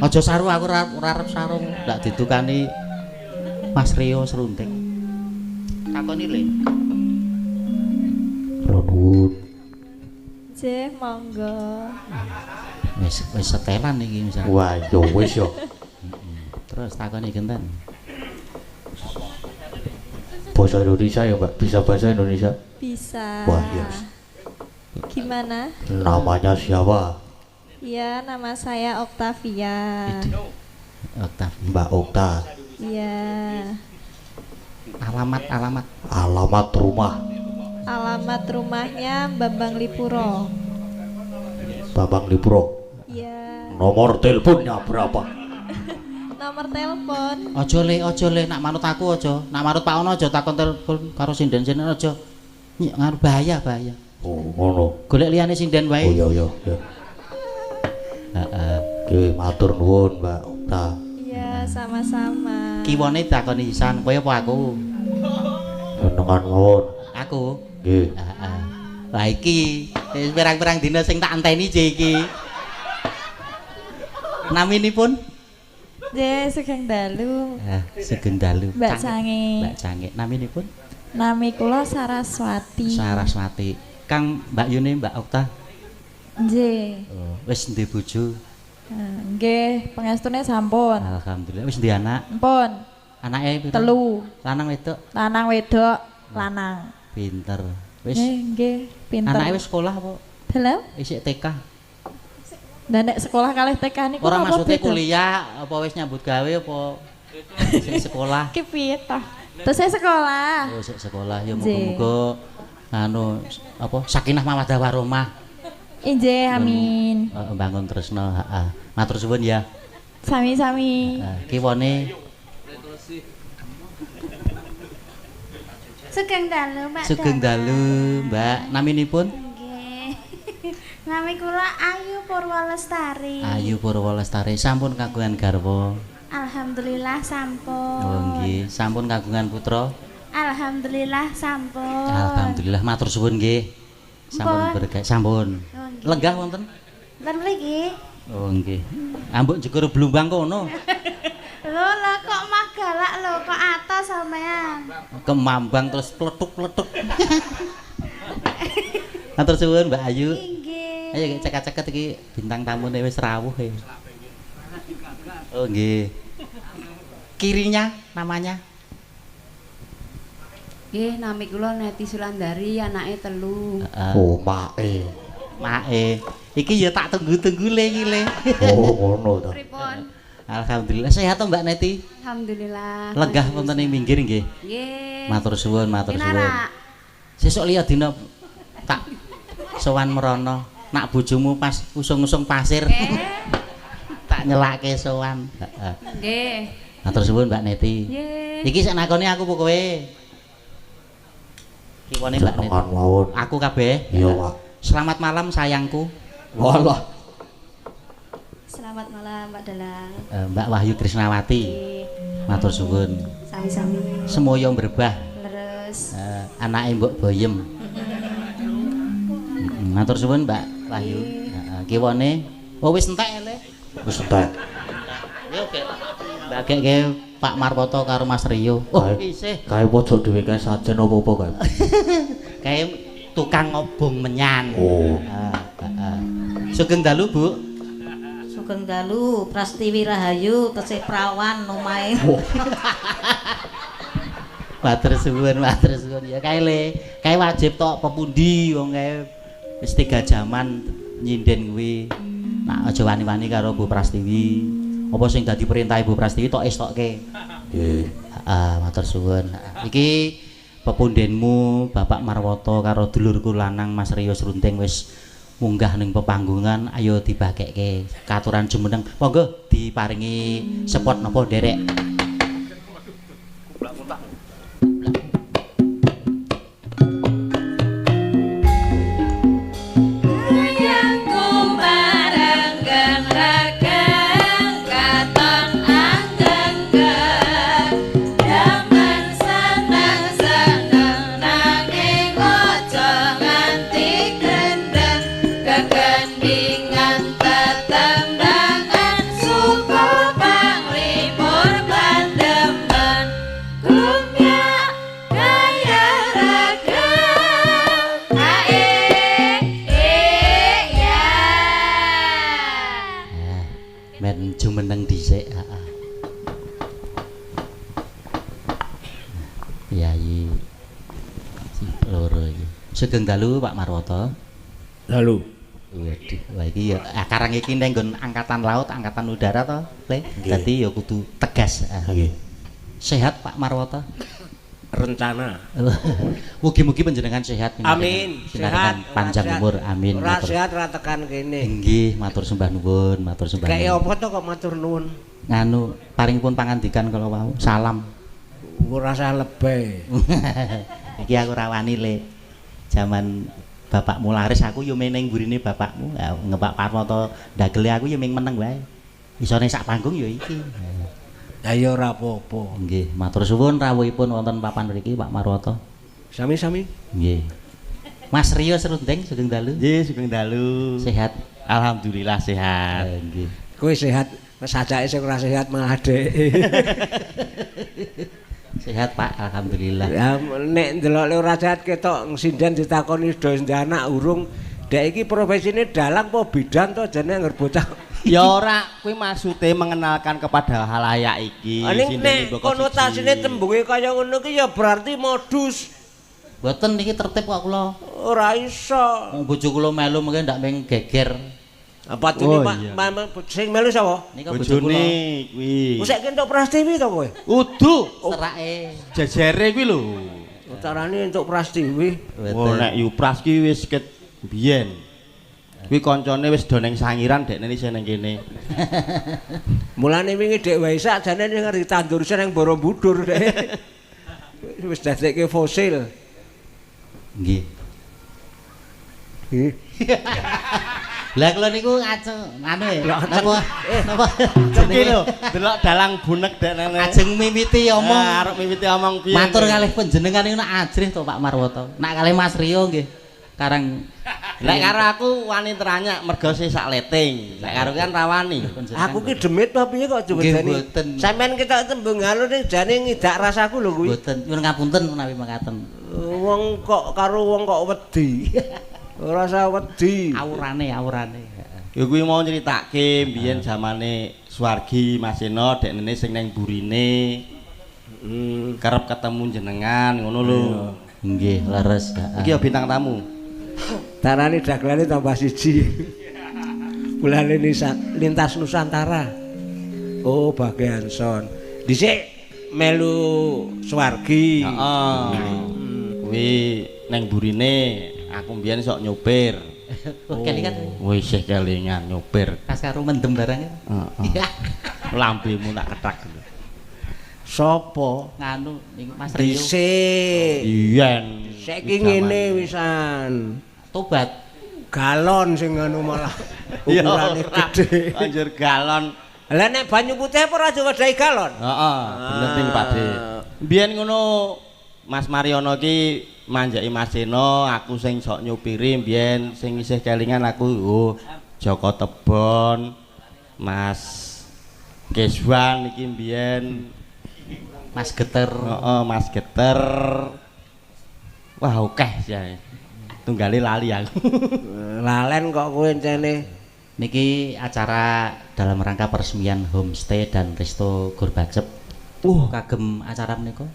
Aja saru aku ora arep sarung, ndak didukani Mas Rio Serundeng. Takoni le. Nuwun. Nggih, monggo. Wis setelan iki misal. Wah, yo wis yo. Terus takoni genten. Bahasa Indonesia ya, Mbak? Bisa bahasa Indonesia? Bisa. Wah, yes. Gimana? Namanya siapa? Iya, nama saya Octavia. Octavia. Mbak Okta. Iya. Alamat. Alamat rumah. Alamat rumahnya Bambang Lipuro. Bambang Lipuro. Iya. Nomor teleponnya berapa? Nomor telepon. Aja le, nak manut aku aja. Nak manut Pak Ono aja takon telepon karo sinden-sinden aja. Ngaruh bahaya. Oh, ngono. Golek liyane sinden wae. Oh iya iya. Heeh. Oke, matur nuwun Mbak Okta. Iya, sama-sama. Kiwone takoni sisan, kowe apa aku? Jenengan mawon. Aku. Nggih. Heeh. Lah iki wis pirang-pirang dina sing tak enteni je iki. Naminipun? Nggih, sugeng dalu. Sugeng dalu. Mbak Cange. Mbak Cange. Naminipun? Nami kula Saraswati. Saraswati. Kang Mbak Yune, Mbak Okta. Nggih. Oh, wis ndek bojo? Nggih, pengestune sampun. Alhamdulillah. Wis ndek anak? Sampun. Anake piro? 3. Lanang wedok? Lanang wedok, lanang. Pinter. Wis. Nggih, pinter. Anake wis sekolah apa? Dalam? Isih TK. Lah nek sekolah kalih TK niku ora maksudnya kuliah apa wis nyambut gawe apa isih sekolah? Ki piye ta? Terus saya sekolah. Oh, sik sekolah ya muga-muga anu apa sakinah mawaddah warahmah. Injih, amin. Bangun tresno, heeh. Matur suwun ya. Sami-sami. Heeh, kiwone Sugeng dalu, Mbak. Sugeng dalu, Mbak. Naminipun? Nggih. Nami kula Ayu Purwalestari. Ayu Purwalestari. Sampun kagungan garwa? Alhamdulillah sampun. Oh nggih, sampun kagungan putra? Alhamdulillah sampun. Alhamdulillah, matur suwun nggih. Sampun berkah, sampun. Oh, lenggah wonten? Wonten mriki. Oh nggih. Ambuk jegur blumbang kono. Lho lah kok mah galak lho, kok atas sampean. Kemambang terus pletuk-pletuk. Matur suwun Mbak Ayu. Nggih. Ayo cekak-ceket iki bintang tamune wis rawuh e. Oh nggih. Kirinya namanya? Nggih, nami kula Neti Sulandari, anake 3. Oh, make. Mae. Iki ya tak tunggu-tunggu le iki le. Oh, ngono ta. Pripun? Alhamdulillah sehat to Mbak Neti? Alhamdulillah. Lenggah wonten ing minggir nggih. Nggih. Matur suwun, matur suwun. Pinarak. Sesuk liya dina tak sowan mrono. Nak bojomu pas usung-usung pasir. Tak nyelake sowan. Heeh. Nggih. Matur suwun Mbak Neti. Nggih. Iki sik nakoni aku apa kowe? Kiwane Mbak Neti. Aku kabeh. Iya, Pak. Selamat malam sayangku. Walah. Selamat malam Mbak Dalang. Mbak Wahyu Krisnawati. Matur suwun. Sami-sami. Semoyo mbrebah. Leres. Anake Mbok Boyem. Matur suwun Mbak Wahyu. Heeh, kiwane oh wis entek le. Wis entek. Yo gek. Mbak gek Pak Marwoto karo Mas Rio. Oh, isih. Kae pojok dhewe kae sajen apa-apa kae. Kae tukang ngobong menyan. Oh. Heeh. Sugeng dalu, Bu. Sugeng dalu, Prastiwi Rahayu tesih prawan omahe. Matur suwun, matur suwun. Ya kae le, kae wajib tok pepundi wong kae wis 3 jaman nyinden kuwi. Nak aja wani-wani karo Bu Prastiwi. Apa sing dadi perintah Ibu Prastiwi tok estokke. Nggih. Heeh, matur suwun. Iki pepundenmu Bapak Marwoto karo dulurku lanang Mas Rio Srunting wis munggah ning pepanggungan, ayo dibagekke katuran jumeneng. Monggo diparingi spot napa nderek. Jumeneng dhisik, heeh. Piyayi loro iki. Sugeng dalu Pak Marwoto. Dalu. Waduh, wah iki ya karang iki ning nggon angkatan laut, angkatan udara to, Le. Dadi ya kudu tegas. Nggih. Sehat Pak Marwoto? Rencana. Mugi-mugi panjenengan sehat. Amin. Sehat, panjang umur. Amin. Ora sehat ora tekan kene. Nggih, matur sembah nuwun, matur sembah. Kayak apa to kok matur nuwun? Nganu, paringipun pangandikan kala wau, salam. Ora usah lebay. Iki aku ra wani le. Jaman bapakmu laris aku yo meneng mburine bapakmu. Ngepak Parwoto ndagele aku yo ming meneng wae. Isone sak panggung yo iki. Ya ya ora apa-apa. Nggih, matur suwun rawuhipun wonten papan mriki Pak Marwoto. Sami-sami. Nggih. Mas Rio Serundeng sugeng dalu. Nggih, sugeng dalu. Sehat? Alhamdulillah sehat. Nggih. Kowe sehat, sajake sing ora sehat malah dhek. Sehat Pak, alhamdulillah. Ya nek ndelok ora sehat ketok sinden ditakoni do anak urung. Dek iki profesine dalang apa bidan to jane angger bocah. Ya ora, kuwi maksude mengenalkan kepada halayak iki. Ning nek konotasine tembunge kaya ngono ki ya berarti modus. Mboten niki tertib kok kula. Ora iso. Wong bojo kula melu mengke ndak meng geger. Apa tune Pak sing melu sapa? Nika bojo kula kuwi. Wis saiki entuk Prastiwi to kowe? Udu, serake. Jejere kuwi lho. Utarane entuk Prastiwi. Oh nek Yupras ki wis ket biyen. Kuwi kancane wis do ning Sangiran dekne isih ning kene. Mulane wingi Dek Waisak jane ning ngerti tandur ning Borobudur dek. Wis dadekke fosil. Nggih. Nggih. Lah kula niku ngaceng anu ya. Napa? Napa? Iki lho, delok dalang bunek dekne. Ajeng mimiti omong. Arep mimiti omong piye. Matur kalih panjenengan niku nak ajrih to Pak Marwoto. Nak kalih Mas Rio nggih. Karang lek karo aku wani teranyak mergo sih sak leting. Lek karo kan rawani. Aku ki demit apa piye kok diwedeni. Sampeyan ketok tembung alun ning jane ngidak rasaku lho kuwi. Mboten, nyuwun ngapunten menawi mekaten. Wong kok karo wong kok wedi. Ora usah wedi. Aurane, aurane. Ya kuwi mau nyritake mbiyen zamane Suwargi Mas Seno deknene sing nang burine. Kerep ketemu jenengan ngono lho. Nggih, leres. Iki ya bintang tamu. Tarane dagelane tambah siji. Bulane lintas Nusantara. Oh, bagian son. Dhisik melu Swargi. Heeh. Kuwi neng burine aku mbiyen sok nyopir. Oh, kelingan. Wis isih kelingan nyopir. Pas karo mendem barang. Heeh. Lambemu tak kethak. Sopo? Nganu niku Mas Rio. Dhisik. Yen. Saiki ngene wisan. Tobat. Galon sing anu malah ukurane gedhe. Anjir galon. Lah nek banyu putih apa ora diwadahi galon? Heeh, bener ting Pak De. Mbiyen ngono Mas Mariono iki manjaki Mas Seno, aku sing sok nyupiri mbiyen sing isih kelingan aku oh Joko Tebon, Mas Keswan iki mbiyen, Mas Geter. Heeh, Mas Geter. Wah, akeh ya. Tunggale lali aku. Lalen kok kowe encene. Niki acara dalam rangka peresmian homestay dan resto Gor Bacep. Kagem acara menika.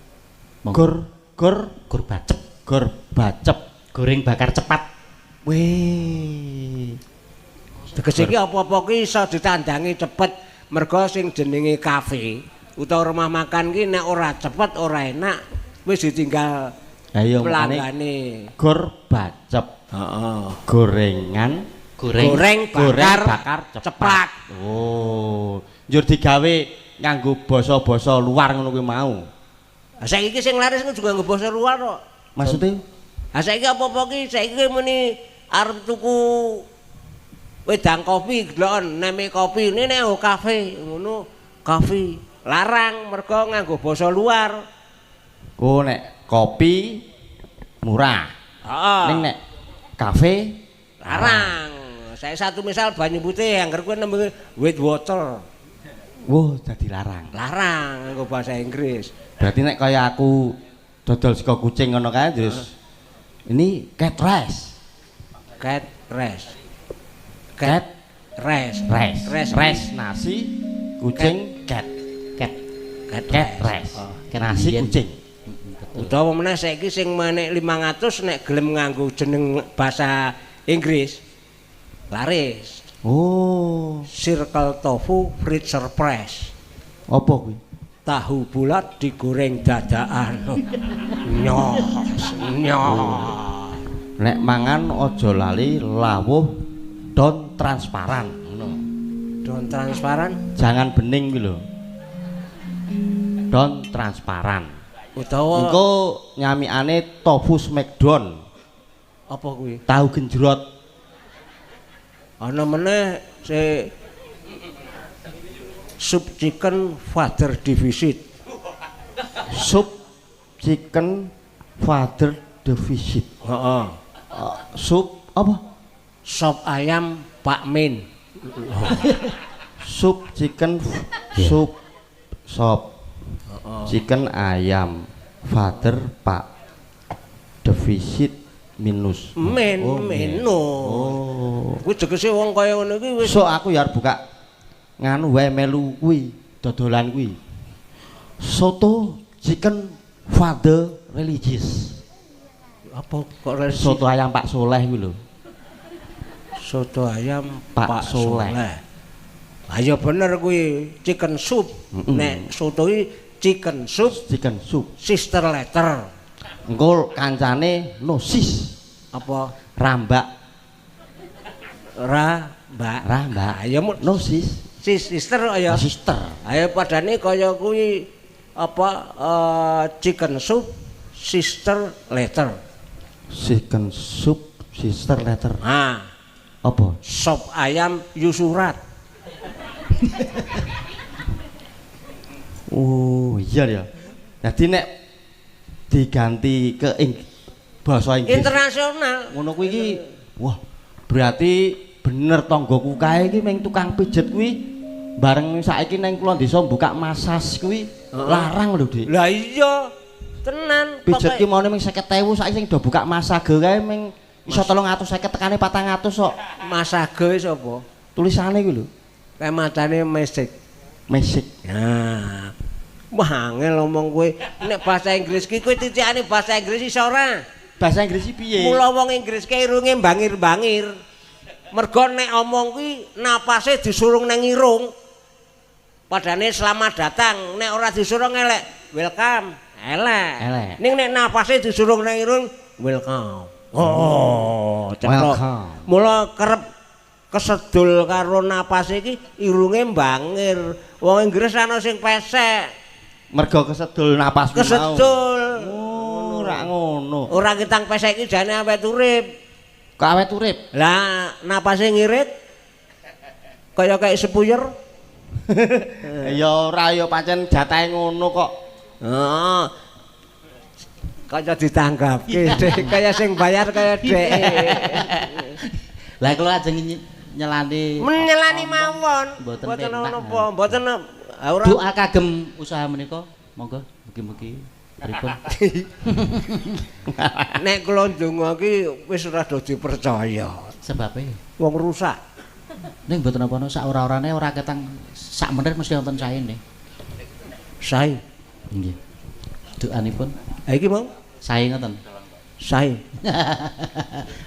Gor gor Gor Bacep, Gor Bacep, goreng bakar cepat. Weh. Tegese iki apa-apa ki iso ditandangi cepet mergo sing jenenge kafe utawa rumah makan ki nek ora cepet ora enak wis ditinggal pelanggane. Gor Bacep. Heeh. Gorengan goreng bakar cepat. Oh, njur digawe nganggo basa-basa luar ngono kuwi mau. Lah saiki sing laris ku juga nganggo basa luar kok. Maksude? Lah saiki apa-apa ki saiki muni arep tuku wedang kopi deloken neme kopi ini nek kafe ngono kopi larang mergo nganggo basa luar. Oh nek kopi murah. Heeh. Ning nek kafe larang. Saya satu misal banyu putih angger kuwi nembe with water. Wah, dadi larang. Larang nganggo bahasa Inggris. Berarti nek kaya aku dodol sego kucing ngono kae terus ini cat rice. Cat rice. Cat rice. Rice. Rice. Rice nasi kucing cat. Cat. Cat rice. Nasi kucing. Utawa meneh saiki sing menek 500 nek gelem nganggo jeneng bahasa Inggris laris. Oh, circle tofu fried surprise. Apa kuwi? Tahu bulat digoreng dadakan. Nyos, nyos. Nek mangan aja lali lawuh don transparan ngono. Don transparan? Jangan bening kuwi lho. Don transparan. Utawa engko nyamikane tofu smackdown. Apa kuwi? Tahu genjrot. Ana meneh se sup chicken father deficit. Sup chicken father deficit. Heeh. Sup apa? Sop ayam Pak Min. Sup chicken sup sop chicken ayam father Pak defisit minus min oh, minus. Oh. Kuwi tegese wong kaya ngono iki wis. Sok aku ya arep buka nganu wae melu kuwi dodolan kuwi. Soto chicken father religious. Apa kok religious? Soto ayam Pak Soleh kuwi lho. Soto ayam Pak Soleh. Ayo bener kuwi chicken soup. Nek soto iki chicken soup, chicken soup sister letter. Engko kancane nosis. Apa? Rambak. Rambak. Rambak. Ayo nosis. Sister ya. Sister. Ayo padane kaya kuwi apa chicken soup sister letter. Chicken soup sister letter. Ah. Apa? Sop ayam yusurat. Oh, iya ya. Jadi nek diganti ke bahasa Inggris internasional ngono kuwi iki wah berarti bener tanggoku kae iki meng tukang pijet kuwi bareng saiki neng kulon desa buka masas kuwi larang lho Dik. Lah iya tenan pijet ki maune meng 50.000 saiki sing do buka masage kae meng iso 350 tekane 400 kok. Masage sapa? Tulisane kuwi lho. Kae macane mesik. Mesik. Nah. Wah angel ngomong kowe nek bahasa Inggris ki kowe titikane bahasa Inggris iso ora? Bahasa Inggris piye? Mula wong Inggris ke irunge bangir-bangir. Mergo nek omong kuwi napase disurung nang irung. Padane selamat datang, nek ora disurung elek, welcome, elek. Ning nek napase disurung nang irung, welcome. Oh, cetha. Mula kerep kesedul karo napase iki irunge bangir. Wong Inggris ana sing pesek. Mergo kesedul napas mau. Kesedul. Oh, ora ngono. Ora ketang pesek iki jane awet urip. Kok awet urip? Lah, napase ngirit. Kaya kayak sepuyer. Ya ora ya pancen jatahe ngono kok. Heeh. Kaya ditanggapke, kaya sing bayar kaya dhek. Lah kula ajeng nyelani menyelani mawon. Mboten napa, mboten ora. Doa kagem usaha menika, monggo mugi-mugi pripun. Nek kula ndonga iki wis ora do dipercaya. Sebabe wong rusak. Ning mboten napa-napa sak ora-orane ora ketang sak menit mesti wonten saene. Sae. Nggih. Doanipun. Ha iki mau sae ngoten. Sae.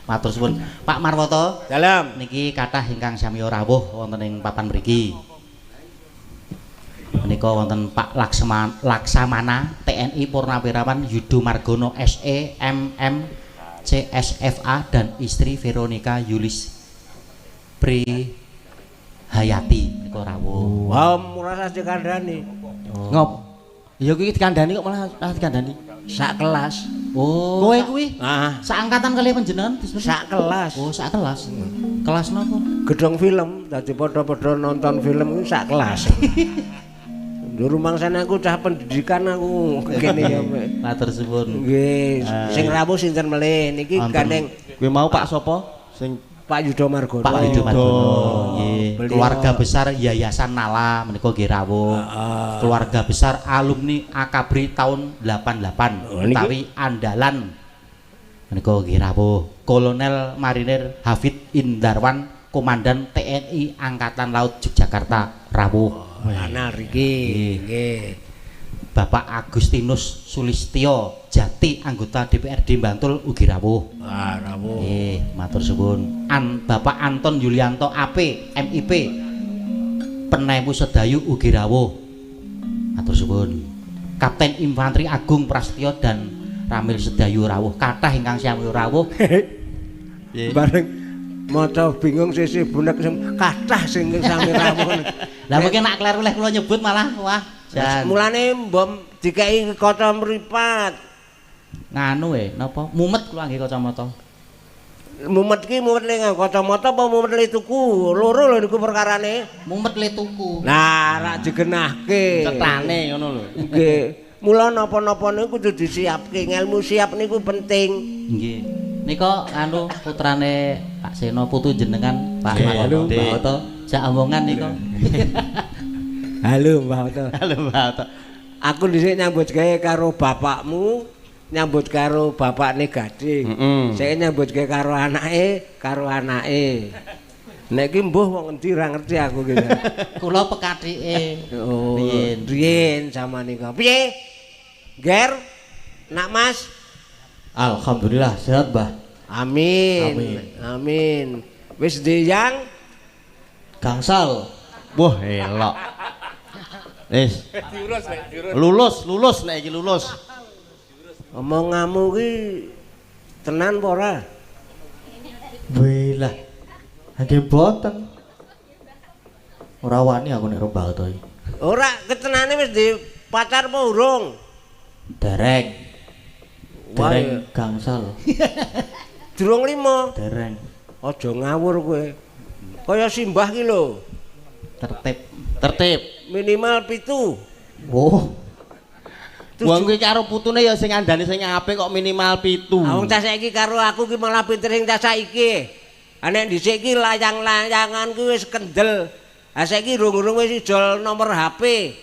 Matur suwun Pak Marwoto. Dalem. Niki kathah ingkang sami rawuh wonten ing papan mriki. Menika wonten Pak Laksamana TNI Purnawirawan Yudo Margono SE MM CSFA dan istri Veronica Yulis Prihayati menika rawuh. Wah, ora usah dikandhani. Ngop. Ya kuwi dikandhani kok malah dikandhani. Sak kelas. Oh, kowe kuwi? Heeh. Sak angkatan kali panjenengan? Sak kelas. Oh, sak kelas. Kelas napa? Gedhong film, dadi padha-padha nonton film kuwi sak kelas. Lho rumangsane aku cah pendidikan aku kene ya. Matur suwun. Nggih, sing rawuh sinten melih niki gandeng kuwi mau Pak sapa? Sing Pak Yudo Margono. Pak Yudo Margono. Nggih. Keluarga besar Yayasan Nala menika nggih rawuh. Keluarga besar alumni Akabri tahun 88 utawi andalan menika nggih rawuh. Kolonel Marinir Hafid Indarwan Komandan TNI Angkatan Laut Yogyakarta rawuh. Ana riki nggih. Bapak Agustinus Sulistyo Jati anggota DPRD Bantul ugi rawuh. Ah rawuh. Nggih, matur suwun. Bapak Anton Yulianto AP MIP Penemu Sedayu ugi rawuh. Matur suwun. Kapten Infantri Agung Prasetyo dan Ramil Sedayu rawuh. Kathah ingkang sami rawuh. Bareng maca bingung sisi bunek kathah sing sami rawuh. Lah mungkin nak kleru leh kula nyebut malah wah. Jan. Mulane mbom dikeki kaca mripat. Nganu napa? Mumet kula nggih kacamata. Mumet ki mumet le nganggo kacamata apa mumet le tuku? Loro lho niku perkarane. Mumet le tuku. Nah, rak digenahke. Cetane ngono lho. Nggih. Mula napa-napa niku kudu disiapke. Ngelmu siap niku penting. Nggih. Nika anu putrane Pak Seno putu jenengan Pak Marwoto. Mbah Oto jak omongan nika. Halo Mbah Oto. Halo Mbah Oto. Aku dhisik nyambut gawe karo bapakmu, nyambut karo bapakne Gading. Saiki nyambut gawe karo anake, Nek iki mbuh wong endi ora ngerti aku iki. Kula pekathike. Oh, riyen. Riyen zaman nika. Piye? Ger? Nak Mas? Alhamdulillah sehat, Mbah. Amin. Amin. Amin. Wis ndiyang gangsal. Wah, elok. Wis. Diurus nek diurus. Lulus, lulus nek iki lulus. Omonganmu ki tenan apa ora? Welah. Nggih mboten. Ora wani aku nek Mbah Oto iki. Ora, ketenane wis di pacar apa urung? Dereng. Dereng gangsal. Durung 5. Dereng. Aja ngawur kowe. Kaya simbah ki lho. Tertib. Tertib. Minimal 7. Oh. Wong kuwi karo putune ya sing ngandani sing apik kok minimal 7. Ah wong cah saiki karo aku ki malah pinter sing cah saiki. Ah nek dhisik ki layang-layangan ki wis kendel. Ah saiki rung-rung wis ijol nomor HP.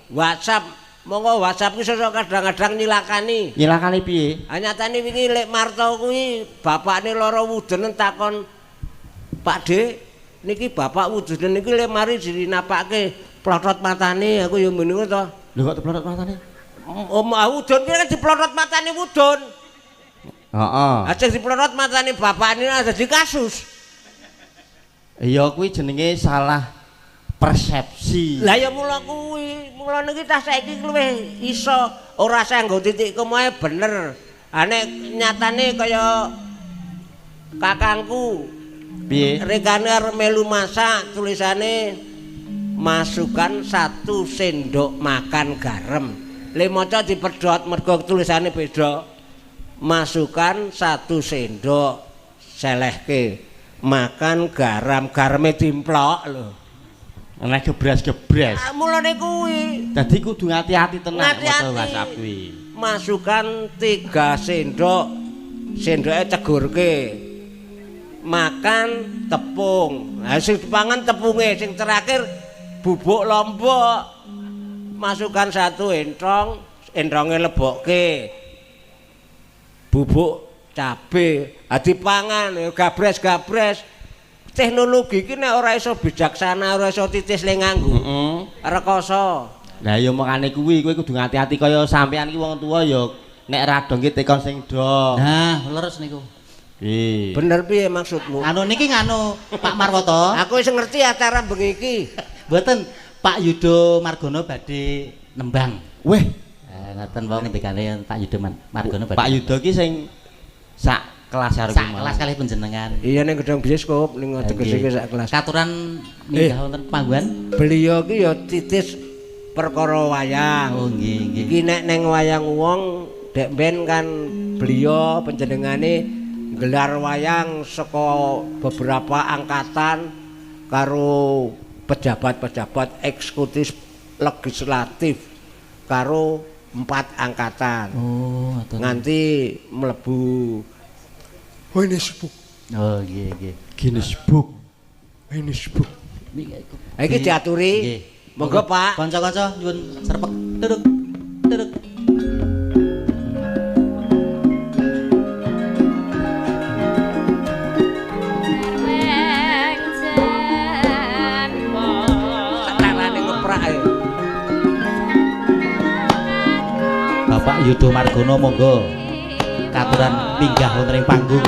WhatsApp. Monggo WhatsApp ki sosok kadang-kadang nyilakani. Nyilakani piye? Ah nyatane wingi Lek Marto kuwi bapakne lara wudenen takon Pak De, niki bapak wudenen niki lek mari dirinapake plotot matane aku ya muni ngono to. Lho kok diplotot matane? Om wudun ki kan diplotot matane wudun. Heeh. Ah sing dipelorot matane bapakne dadi kasus. Iya kuwi jenenge salah persepsi. Lah ya mula kuwi, mula niki tah saiki luwih iso ora usah nggo titik komae bener. Ah nek nyatane kaya kakangku piye? Rekane arep melu masak tulisane masukkan 1 sendok makan garam. Le maca dipedhot mergo tulisane beda. Masukkan 1 sendok selehke. Makan garam, garame dimplok lho. Nek gebres-gebres. Ah mulane kuwi. Dadi kudu ngati-ati tenan maca WhatsApp kuwi. Masukkan 3 sendok, sendoke cegurke. Makan tepung. Nah sing dipangan tepunge, sing terakhir bubuk lombok. Masukkan 1 entong, entonge lebokke. Bubuk cabe, ha dipangan gabres-gabres. Teknologi iki nek ora iso bijaksana, ora iso titis le nganggo. Heeh. Rekoso. Lah ya makane kuwi, kowe kudu ngati-ati kaya sampean iki wong tuwa ya nek ra dong ki tekon sing dong. Nah, leres niku. Piye? Bener piye maksudmu? Anu niki nganu Pak Marwoto. Aku wis ngerti acara bengi iki. Mboten, Pak Yudo Margono badhe nembang. Weh, ngoten wau ngendikane Pak Yudo Margono badhe. Pak Yudo ki sing sak kelas karo sak kelas kalih panjenengan. Iya ning gedung bioskop ning tegese iki sak kelas. Katuran minggah wonten panggonan. Beliau ki ya titis perkara wayang. Oh nggih nggih. Iki nek ning wayang wong dek ben kan beliau panjenengane gelar wayang saka beberapa angkatan karo pejabat-pejabat eksekutif legislatif karo 4 angkatan. Oh, ngoten. Nganti mlebu Guinness Book. Oh, nggih nggih. Guinness Book. Guinness Book. Iki diaturi. Nggih. Monggo, Pak. Kanca-kanca nyuwun serpek. Duduk. Duduk. Bapak Yudo Margono monggo katuran minggah wonten ing panggung.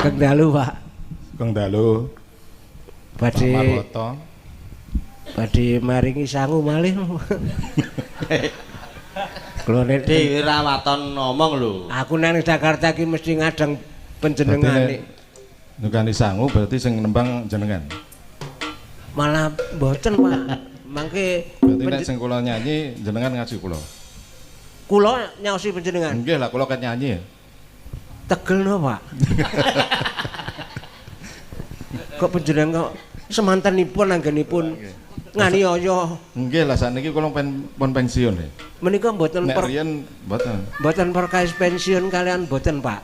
Kang dalu, Pak. Kang dalu. Badhe Marwoto. Badhe maringi sangu malih. Kula nek dhewe ra waton ngomong lho. Aku nang Jakarta iki mesti ngadeng panjenengane. Nyukani sangu berarti sing nembang jenengan. Malah mboten, Pak. Mangke berarti nek sing kula nyanyi jenengan ngaji kula. Kula nyaosi panjenengan. Nggih lah kula ket nyanyi. Tegelno, Pak. Kok panjenengan kok semantenipun anggenipun nganiaya. Nggih lah sakniki kula pun pensiun ya. Menika mboten nek riyen mboten. Mboten perkawis pensiun kalian mboten, Pak.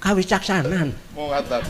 Kawicaksanan. Oh, ngaten.